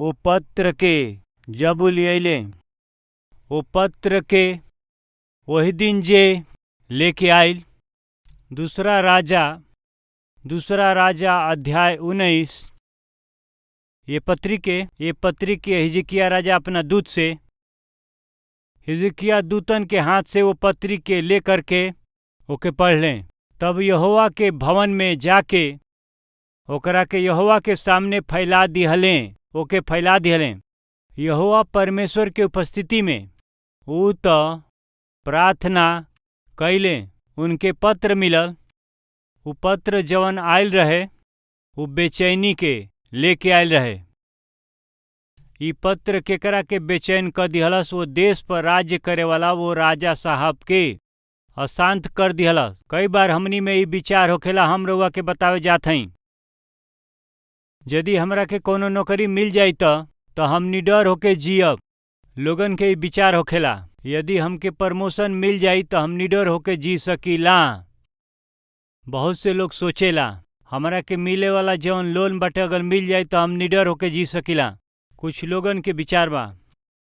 ओ पत्र के जब उ लिअइले, ओ पत्र के ओही दिन जे लेके आइल। दूसरा राजा अध्याय 19। ये पत्री के हिजकिय्याह राजा अपना दूत से, हिजकिय्याह दूतन के हाथ से वो पत्री के लेकर के ओके पढ़ले। तब यहोवा के भवन में जाके ओकरा के यहोवा के सामने फैला दिहले, ओके फैला दिहले यहोवा परमेश्वर के उपस्थिति में। ऊ त प्रार्थना कइले। उनके पत्र मिलल। उ पत्र जवन आइल रहे, उ बेचैनी के लेके आइल रहे। इ पत्र केकरा के बेचैन क दिहलस? वो देश पर राज्य करे वाला वो राजा साहब के अशांत कर दिहलस। कई बार हमनी में इ विचार होखेला, हम रउआ के बतावे जात हई। यदि हमरा के कौनो नौकरी मिल जाई त हम निडर होके जियब। लोगन के इ विचार होखेला। यदि हमके प्रमोशन मिल जाई त हम निडर होके जी सकीला। बहुत से लोग सोचेला, हमरा के मिले वाला जवन लोन बाटे अगर मिल जाई त हम निडर होके जी सकीला। कुछ लोगन के विचार बा,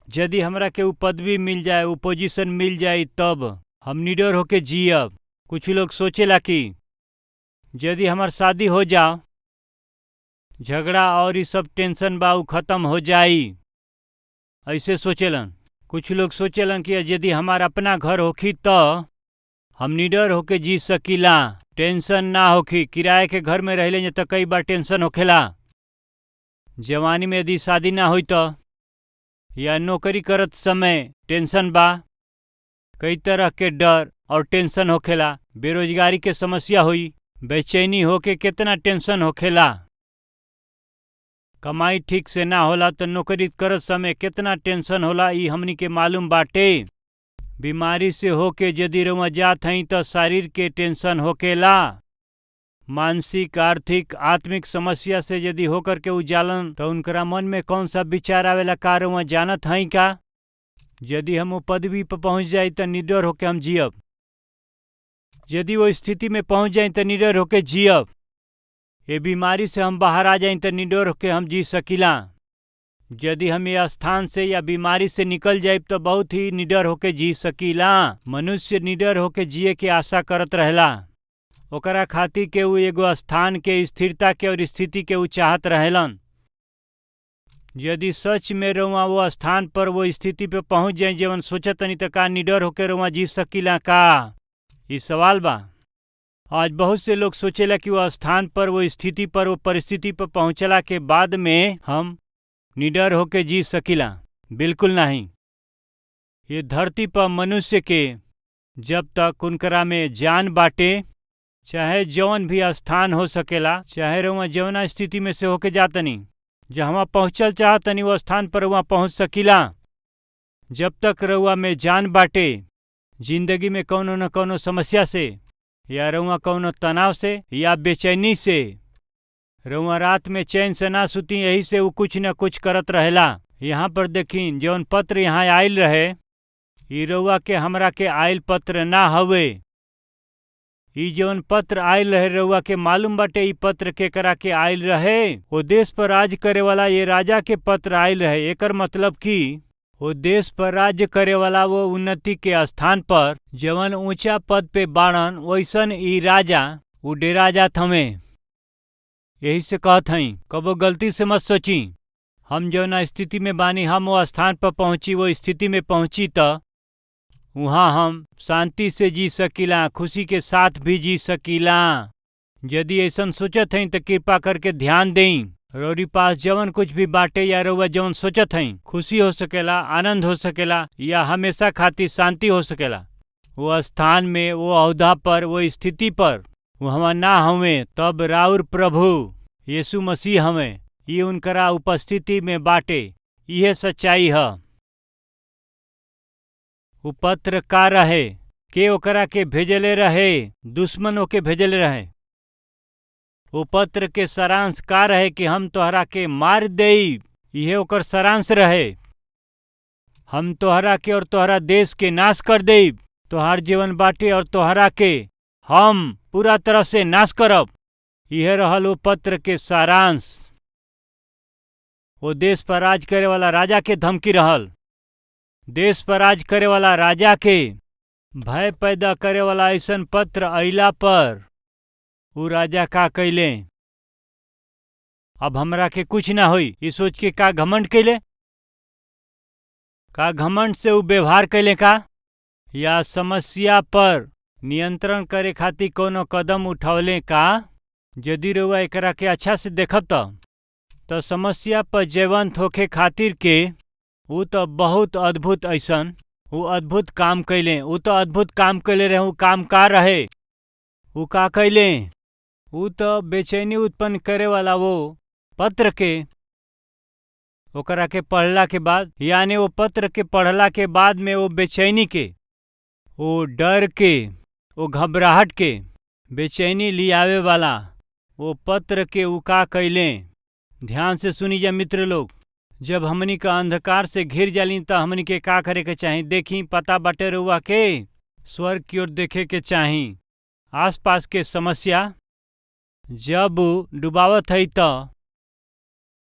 यदि हमरा के उ पदवी मिल जाए, उ पोजीशन मिल जाई, तब हम निडर होके जियब। कुछ लोग सोचेला कि यदि हमार शादी हो जाओ, झगड़ा और इ सब टेंशन बा उ खत्म हो जाई, ऐसे सोचेलन। कुछ लोग सोचेलन कि यदि हमार अपना घर होखी त हम निडर होके जी सकीला, टेंशन ना होखी। किराए के घर में रहले त कई बार टेंशन होखेला। जवानी में यदि शादी ना होई त या नौकरी करत समय टेंशन बा। कई तरह के डर और टेंशन होखेला। बेरोजगारी के समस्या होई, बेचैनी होके केतना टेंशन होखेला। कमाई ठीक से ना होला त नौकरी करत समय केतना टेंशन होला, इ हमनी के मालूम बाटे। बीमारी से होके यदि रउआ जात हई त शरीर के टेंशन होखेला। मानसिक, आर्थिक, आत्मिक समस्या से यदि होकर के उ जालन त उनकरा मन में कौन सा विचार आवेला, का रउआ जानत हई का? यदि हम वो पदवी पर पहुंच जाई त निडर होके हम जियब। यदि वो स्थिति में पहुंच जाई त निडर होके जियब। ये बीमारी से हम बाहर आ जाई त निडर होके हम जी सकीला। यदि हम ये स्थान से या बीमारी से निकल जाइब त बहुत ही निडर होके जी सकीला। मनुष्य निडर होके जिए के आशा करत रहेला। ओकरा खातिर के उ एगो स्थान के, स्थिरता के और स्थिति के उ चाहत रहेलन। यदि सच में रउआ वो स्थान पर, वो स्थिति पे पहुंच जाई जवन सोचतनी, त का निडर होके रउआ जी सकीला का? इ सवाल बा। आज बहुत से लोग सोचेला कि वो स्थान पर, वो स्थिति पर, वो परिस्थिति पर पहुंचला के बाद में हम निडर होके जी सकीला। बिल्कुल नहीं। ये धरती पर मनुष्य के जब तक उनकरा में जान बाटे, चाहे जौन भी स्थान हो सकेला, चाहे रउआ जौना स्थिति में से होके जातनी, जहवा पहुंचल चाहतनी, वो स्थान पर रउआ पहुंच सकीला। जब तक रउआ में जान बाटे, जिंदगी में कौनो न कौनो समस्या से या रउआ कौनो तनाव से या बेचैनी से रउआ रात में चैन से ना सुती, यही से उ कुछ न कुछ करत रहेला। यहाँ पर देखी, जौन पत्र यहाँ आइल रहे, इ रउआ के हमरा के आइल पत्र ना हवे। इ जौन पत्र आइल रहे, रउआ के मालूम बाटे इ पत्र केकरा के आइल रहे? वो देश पर राज करे वाला ये राजा के पत्र आइल रहे। एकर मतलब कि वो देश पर राज्य करे वाला, वो उन्नति के स्थान पर जवन ऊंचा पद पे बाड़न, वैसन इ राजा उ डेरा जात हवे। यही से कहत हई, कबो गलती से मत सोची, हम जौना स्थिति में बानी, हम वो स्थान पर पहुंची, वो स्थिति में पहुंची त वहाँ हम शांति से जी सकीला, खुशी के साथ भी जी सकीला। यदि ऐसन सोचत हई त कृपा करके ध्यान देई। रौरी पास जवन कुछ भी बाटे या रउआ जवन सोचत हई, खुशी हो सकेला, आनंद हो सकेला या हमेशा खातिर शांति हो सकेला, वो स्थान में, वो अहदा पर, वो स्थिति पर वहाँ ना हवे। तब राउर प्रभु यीशु मसीह हवे। ये उनकरा उपस्थिति में बाटे। इहे सच्चाई ह। उ पत्र का रहे? के ओकरा के भेजले रहे? दुश्मन ओके भेजले रहे। वो पत्र के सारांश का रहे? कि हम तोहरा के मार देई। इहे ओकर सारांश रहे। हम तोहरा के और तोहरा देश के नाश कर देब। तोहार जीवन बाटे और तोहरा के हम पूरा तरह से नाश करब। यह रहल वो पत्र के सारांश। वो देश पर राज करे वाला राजा के धमकी रहल। देश पर राज करे वाला राजा के भय पैदा करे वाला ऐसन पत्र अइला पर ऊ राजा का कैले, अब हमरा के कुछ ना होई ई सोच के का घमंड कैले? का घमंड से ऊ व्यवहार कैले का? या समस्या पर नियंत्रण करे खातिर कोनो कदम उठौले का? यदि रउआ एकरा के अच्छा से देखब त समस्या पर जयवंत होखे खातिर के ऊ त बहुत अद्भुत ऐसन ऊ अद्भुत काम कैले। ऊ त अद्भुत काम कैले रहे। ऊ काम का रहे? ऊ का कैले? ऊ त बेचैनी उत्पन्न करे वाला वो पत्र के ओकरा के पढ़ला के बाद, यानी वो पत्र के पढ़ला के बाद में वो बेचैनी के, वो डर के, वो घबराहट के, बेचैनी लियावे वाला वो पत्र के ऊ का कैले? ध्यान से सुनी जा मित्र लोग, जब हमनी का अंधकार से घिर जाली त हमनी के का करे के चाही? देखी पता बाटे रउआ के, स्वर्ग की ओर देखे के चाही। आसपास के समस्या जब डुबावत है त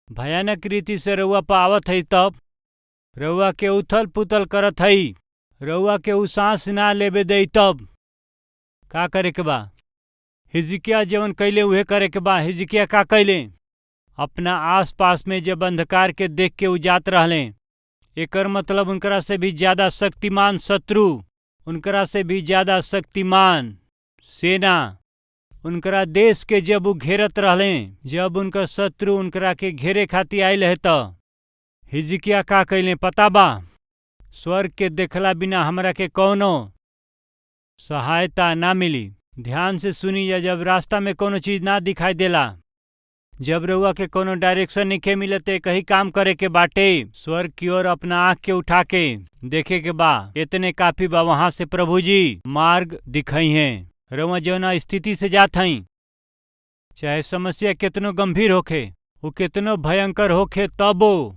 भयानक रीति से रउआ पर आवत है, तब रउआ के उथल पुथल करत है, रउआ के ऊ सांस ना लेबे दे, तब का करे के बा? हिजकिया जवन कैले उहे करे के बा। हिजकिया का कैले? अपना आसपास में जब अंधकार के देख के ऊ जात रहले, एकर मतलब उनकरा से भी ज्यादा शक्तिमान शत्रु, उनकरा से भी ज्यादा शक्तिमान सेना उनकरा देश के जब ऊ घेरत रहले, जब उनकर शत्रु उनकरा के घेरे खातिर आयल है त हिजकिया का कैले पता बा? स्वर्ग के देखला बिना हमरा के कौनो सहायता ना मिली। ध्यान से सुनी जा, जब रास्ता में कोनो चीज ना दिखाई देला, जब रउआ के कोनो डायरेक्शन नइखे मिलते, कहीं काम करे के बाटे, स्वर्ग की ओर अपना आँख के उठा के देखे के बा। इतने काफी बा, वहां से प्रभु जी मार्ग दिखई हैं। रउआ जौना स्थिति से जात हई, चाहे समस्या केतनो गंभीर होखे, वो केतनो भयंकर होखे, तबो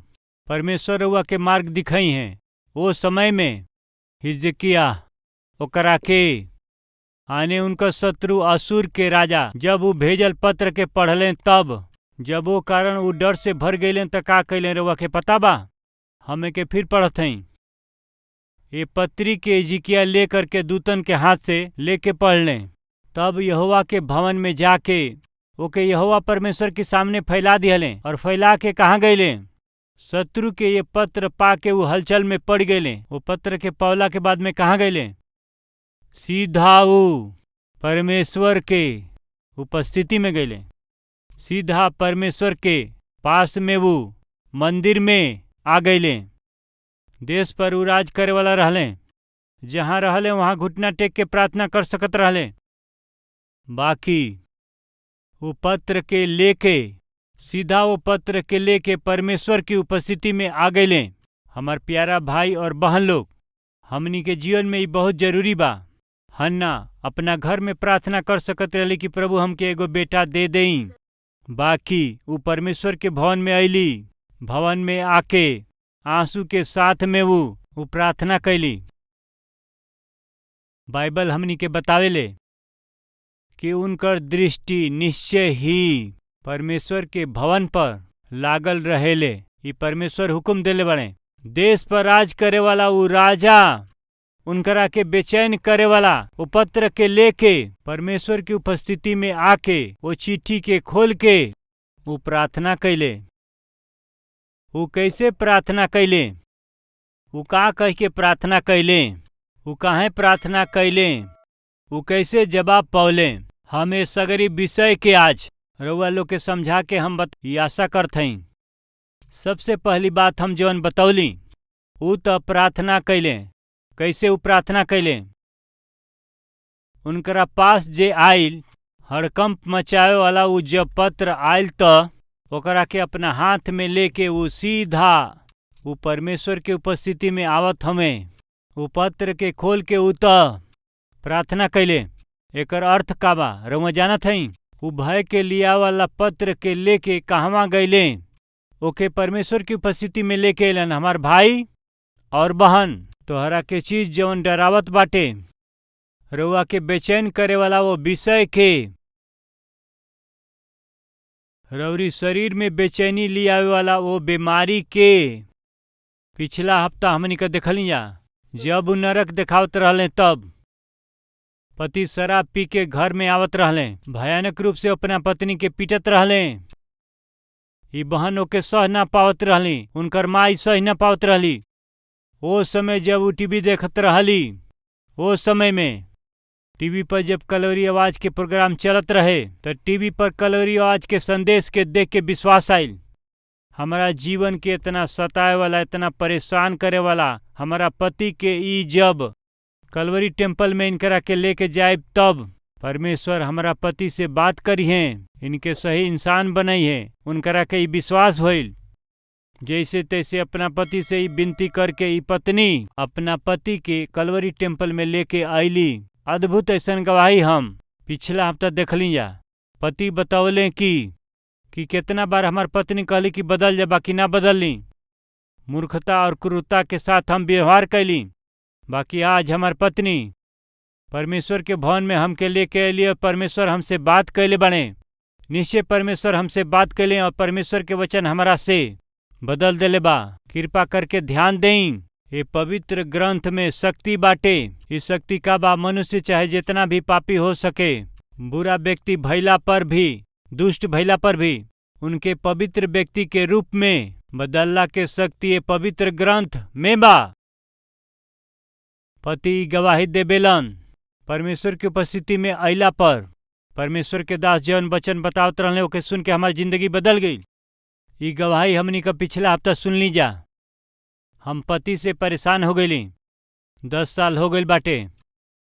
परमेश्वर रउआ के मार्ग दिखई हैं। वो समय में हिजकिया ओकरा के आने उनकर शत्रु असुर के राजा जब ऊ भेजल पत्र के पढ़लें, तब जब वो कारण ऊ डर से भर गईलें त का कैलें रउआ के पता बा? हमें के फिर पढ़त हई। ये पत्री के हिजकिया लेकर के दूतन के हाथ से लेके पढ़ लें, तब यहोवा के भवन में जाके ओके यहोवा परमेश्वर के सामने फैला दिहलें। और फैला के कहाँ गईलें? शत्रु के ये पत्र पाके वो हलचल में पड़ गईलें। वो पत्र के पौला के बाद में कहाँ गईलें? सीधा ऊ परमेश्वर के उपस्थिति में गईलें। सीधा परमेश्वर के पास में वो मंदिर में आ गईलें। देश पर ऊ राज करे वाला रहले, जहाँ रहले वहाँ घुटना टेक के प्रार्थना कर सकत रहले। बाकी वो पत्र के लेके सीधा वो पत्र के लेके परमेश्वर की उपस्थिति में आ गईले। हमार प्यारा भाई और बहन लोग, हमनी के जीवन में ई बहुत जरूरी बा। हन्ना अपना घर में प्रार्थना कर सकत रहली कि प्रभु हमके एगो बेटा दे देई, बाकी ऊ परमेश्वर के भवन में अइली। भवन में आके आंसू के साथ में वो प्रार्थना कैली। बाइबल हमनी के बतावेले कि उनकर दृष्टि निश्चय ही परमेश्वर के भवन पर लागल रहेले। ई परमेश्वर हुक्म देले बड़े। देश पर राज करे वाला ऊ राजा उनकरा के बेचैन करे वाला वो पत्र के लेके परमेश्वर की उपस्थिति में आके वो चिट्ठी के खोल के वो प्रार्थना कैले। वो कैसे प्रार्थना कैले? वो का कह के प्रार्थना कैले? वो काहे प्रार्थना कैले? वो कैसे जवाब पौले? हम ये सगरी विषय के आज रउआ लोग के समझा के हम ये आशा करत हई। सबसे पहली बात हम जौन बतौली, ऊ त प्रार्थना कैले। कैसे ऊ प्रार्थना कैले? उनकरा पास जे आइल हड़कंप मचावे वाला ऊ जब पत्र आइल त ओकरा के अपना हाथ में लेके वो सीधा ऊ परमेश्वर के उपस्थिति में आवत हमें। ऊ पत्र के खोल के ऊ त प्रार्थना कैले। एकर अर्थ का बा रउआ जानत हई? ऊ भय के लिया वाला पत्र के लेके कहवा गईले? ओके परमेश्वर की उपस्थिति में लेके अलन। हमार भाई और बहन, तोहरा के चीज जवन डरावत बाटे, रउआ के बेचैन करे वाला वो विषय के रउरी शरीर में बेचैनी लियावे वाला वो बीमारी के पिछला हफ्ता हमनी के देखली जा, जब उ नरक देखावत रहले तब पति शराब पी के घर में आवत रहले, भयानक रूप से अपना पत्नी के पीटत रहले। ई बहन ओके सह ना पावत रहली, उनकर माई सह ना पावत रहली। ओ समय जब उ टीवी देखत रहली, ओ समय में टीवी पर जब कलोरी आवाज के प्रोग्राम चलत रहे त टीवी पर कलोरी आवाज के संदेश के देख के विश्वास आइल। हमारा जीवन के इतना सताए वाला, इतना परेशान करे वाला हमारा पति के ई जब कलवरी टेम्पल में इनकरा के लेके जाए तब परमेश्वर हमारा पति से बात करी है, इनके सही इंसान बनई है। उनकरा के ई विश्वास होइल। जैसे तैसे अपना पति से ई विनती करके ई पत्नी अपना पति के कलवरी टेम्पल में लेके आईली। अद्भुत ऐसन गवाही हम पिछला हफ्ता देखली जा। पति बतौले कि कितना बार हमार पत्नी कहली कि बदल जा, बाकी ना बदलली। मूर्खता और क्रूरता के साथ हम व्यवहार कैली, बाकी आज हमार पत्नी परमेश्वर के भवन में हमके लेके अली और परमेश्वर हमसे बात कैले बने। निश्चय परमेश्वर हमसे बात कैले और परमेश्वर के वचन हमरा से बदल देले बा। कृपा करके ध्यान दें, ये पवित्र ग्रंथ में शक्ति बाटे। ये शक्ति का बा? मनुष्य चाहे जितना भी पापी हो सके, बुरा व्यक्ति भैला पर भी, दुष्ट भैला पर भी, उनके पवित्र व्यक्ति के रूप में बदलला के शक्ति ये पवित्र ग्रंथ में बा। पति गवाही देबेलन परमेश्वर की उपस्थिति में अइला पर। परमेश्वर के दास जौन वचन बतावत रहले ओके सुन के हमारी जिंदगी बदल गई। ई गवाही हमनी का पिछला हफ्ता सुन ली जा। हम पति से परेशान हो गईली, 10 साल हो गईल बाटे।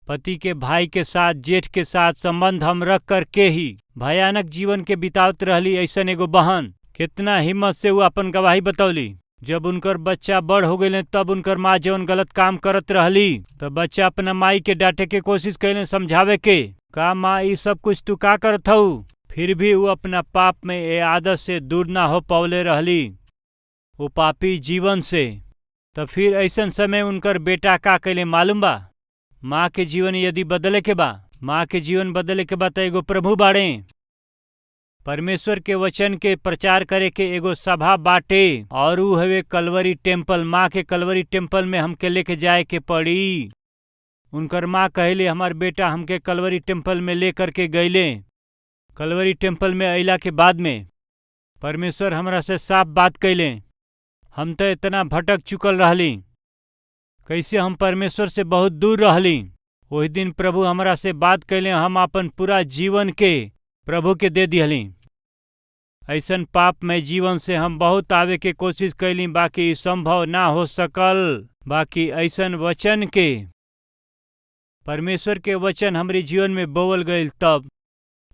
पति के भाई के साथ, जेठ के साथ संबंध हम रख कर के ही भयानक जीवन के बितावत रहली। ऐसन एगो बहन कितना हिम्मत से वो अपन गवाही बतौली। जब उनकर बच्चा बड़ हो गए तब उनकर माँ जौन गलत काम करत रहली तो बच्चा अपना माई के डांटे के कोशिश कैले, समझावे के, का माँ ई सब कुछ तू का करत हऊ? फिर भी वो अपना पाप में ए आदत से दूर ना हो पौले रहली, वो पापी जीवन से। तो फिर ऐसन समय उनकर बेटा का कैले मालूम बा? माँ के जीवन यदि बदले के बा, माँ के जीवन बदले के बा तो एगो प्रभु बाड़े, परमेश्वर के वचन के प्रचार करे के एगो सभा बाटे और उ हवे कलवरी टेम्पल। माँ के कलवरी टेम्पल में हमके लेके जाए के पड़ी। उनकर माँ कहले हमार बेटा हमके कलवरी टेम्पल में ले करके गईले। कलवरी टेम्पल में अइला के बाद में परमेश्वर हमरा से साफ बात कैले। हम तो इतना भटक चुकल रहली, कैसे हम परमेश्वर से बहुत दूर रहली। वही दिन प्रभु हमरा से बात कैले, हम अपन पूरा जीवन के प्रभु के दे दिहली। ऐसन पाप में जीवन से हम बहुत आवे के कोशिश कैली, बाकी संभव ना हो सकल। बाकी ऐसन वचन के, परमेश्वर के वचन हमरे जीवन में बोवल गईल तब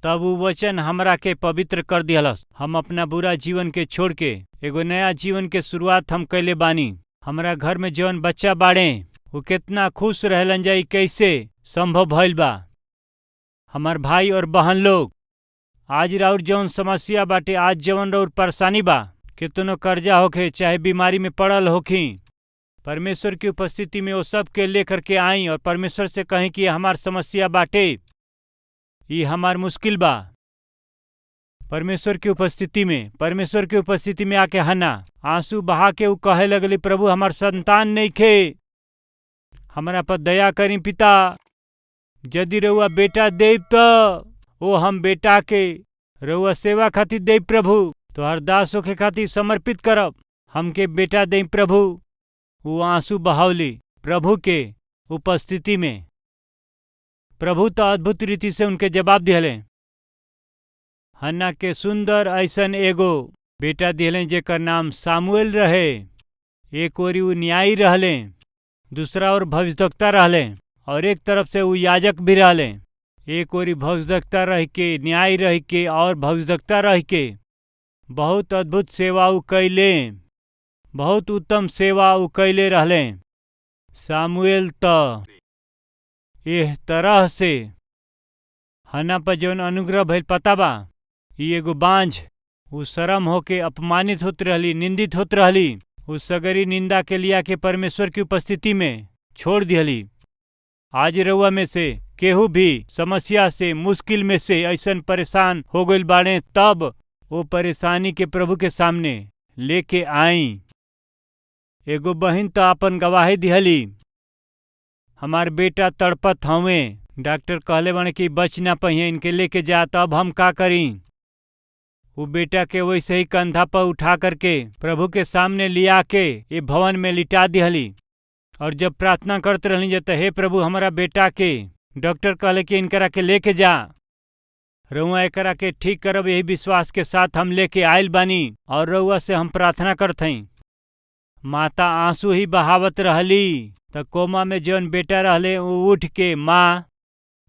वो वचन हमरा के पवित्र कर दिहलस। हम अपना बुरा जीवन के छोड़ के एगो नया जीवन के शुरुआत हम कैले बानी। हमरा घर में जौन बच्चा बाड़े वो कितना खुश रहलन जाई, कैसे संभव भइल बा? हमार भाई और बहन लोग, आज राउर जौन समस्या बाटे, आज जौन राउर परेशानी बा, कितनो कर्जा होखे, चाहे बीमारी में पड़ल होखी, परमेश्वर की उपस्थिति में वो सब के लेकर के आई और परमेश्वर से कहीं कि हमार समस्या बाटे, ये हमार मुश्किल बा। परमेश्वर की उपस्थिति में, परमेश्वर की उपस्थिति में आके हना आंसू बहा के वो कहे लगली, प्रभु हमार संतान नहीं खे, हमरा पर दया करी पिता, यदि रउआ बेटा देव तो ओ हम बेटा के रउआ सेवा खातिर देव प्रभु, तोहर दास होखे खातिर समर्पित करब, हमके बेटा दे प्रभु। वो आंसू बहावली प्रभु के उपस्थिति में। प्रभु तो अद्भुत रीति से उनके जवाब दिहले। हन्ना के सुंदर ऐसन एगो बेटा दिहले जेकर नाम सामुएल रहे। एक ओरी उ न्यायी रहले, दूसरा ओर भविष्यवक्ता रहले और एक तरफ से उ याजक भी रहले। एक ओरी भविष्यवक्ता रह के, न्यायी रह के और भविष्यवक्ता रह के बहुत अद्भुत सेवा उ कैले, बहुत उत्तम सेवा उ कैले रहले। सामुएल त एह तरह से हन्ना पर जौन अनुग्रह भइल पता बा, ई एगो बांझ उ शर्म होके अपमानित होत रहली, निंदित होत रहली। उ सगरी निंदा के लिया के परमेश्वर की उपस्थिति में छोड़ दिहली। आज रउआ में से केहू भी समस्या से, मुश्किल में से ऐसन परेशान हो गइल बाड़े, तब वो परेशानी के प्रभु के सामने लेके आई। एगो बहिन त आपन गवाही दिहली, हमार बेटा तड़पत हवे, डॉक्टर कहले बाड़े कि बच ना पइहे, इनके लेके जा, त अब हम का करी? उ बेटा के वैसे ही कंधा पर उठा करके प्रभु के सामने लिया के ये भवन में लिटा दिहली और जब प्रार्थना करते रहली जे त हे प्रभु, हमारा बेटा के डॉक्टर कहले कि इनकरा के लेके जा, रउआ एकरा के ठीक करब, यही विश्वास के साथ हम लेके आइल बानी और रउआ से हम प्रार्थना करत हई। माता आंसू ही बहावत रहली त कोमा में जौन बेटा रहले उ उठ के माँ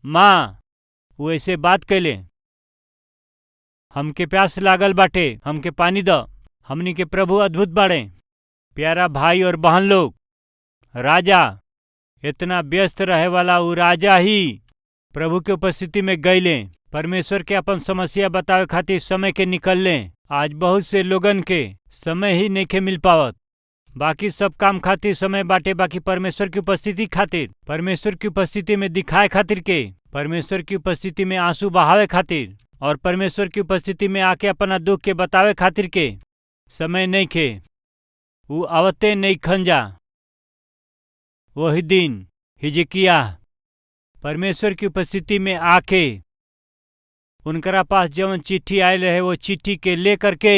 माँ उ ऐसे बात कैले, हमके प्यास लागल बाटे, हमके पानी द। हमनी के प्रभु अद्भुत बाड़े। प्यारा भाई और बहन लोग, राजा इतना व्यस्त रहे वाला उ राजा ही प्रभु के उपस्थिति में गईले, परमेश्वर के अपन समस्या बतावे खातिर समय के निकलले। आज बहुत से लोगन के समय ही नइखे मिल पावत। बाकी सब काम खातिर समय बाटे, बाकी परमेश्वर की उपस्थिति खातिर, परमेश्वर की उपस्थिति में दिखाए खातिर के, परमेश्वर की उपस्थिति में आंसू बहावे खातिर और परमेश्वर की उपस्थिति में आके अपना दुख के बतावे खातिर के समय नइखे। उ आवते नइखन जा। वही दिन हिजकिय्याह परमेश्वर की उपस्थिति में आके उनकरा पास जवन चिट्ठी आयल रहे वो चिट्ठी के ले करके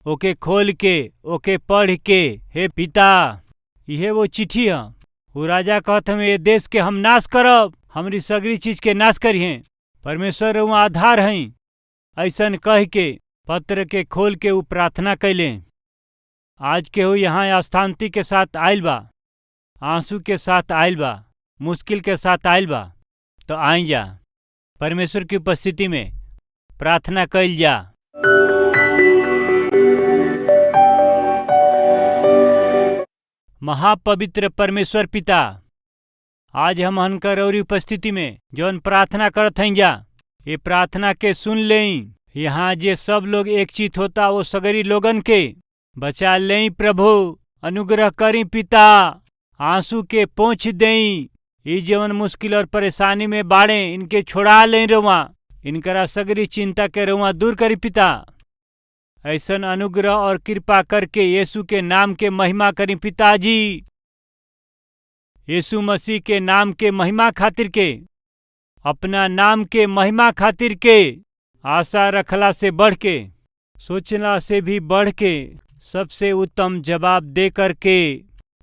ओके खोल के ओके पढ़ के, हे पिता, इहे वो चिट्ठी ह। उ राजा कहत हमें ये देश के हम नाश करब, हमरी सगरी चीज के नाश करिहे, परमेश्वर रउआ आधार हई। ऐसन कह के पत्र के खोल के उ प्रार्थना कैले। आज केहू यहाँ अशांति के साथ आइल बा, आंसू के साथ आइल बा, मुश्किल के साथ आइल बा, तो आई जा परमेश्वर की उपस्थिति में प्रार्थना कैल जा। महापवित्र परमेश्वर पिता, आज हम हनकर और उपस्थिति में जौन प्रार्थना करत हई जा, ये प्रार्थना के सुन लें। यहाँ जे सब लोग एक चित होता वो सगरी लोगन के बचा लें प्रभु, अनुग्रह करी पिता, आंसू के पोंछ दें। ई जीवन मुश्किल और परेशानी में बाड़े इनके छोड़ा लें रुआ, इनकरा सगरी चिंता के रुआ दूर करी पिता। ऐसन अनुग्रह और कृपा करके यीशु के नाम के महिमा करी पिताजी, यीशु मसीह के नाम के महिमा खातिर के, अपना नाम के महिमा खातिर के, आशा रखला से बढ़ के, सोचला से भी बढ़ के, सबसे उत्तम जवाब दे करके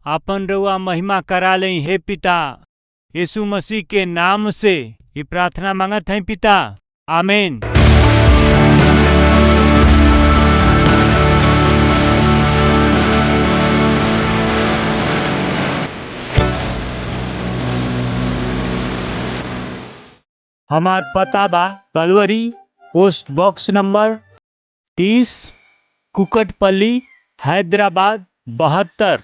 आपन रुआ महिमा करा लें हे पिता। यीशु मसीह के नाम से ये प्रार्थना मांगत हैं पिता, आमीन। हमार पता बा Calvary, post box number 30, Kukatpally, Hyderabad 72।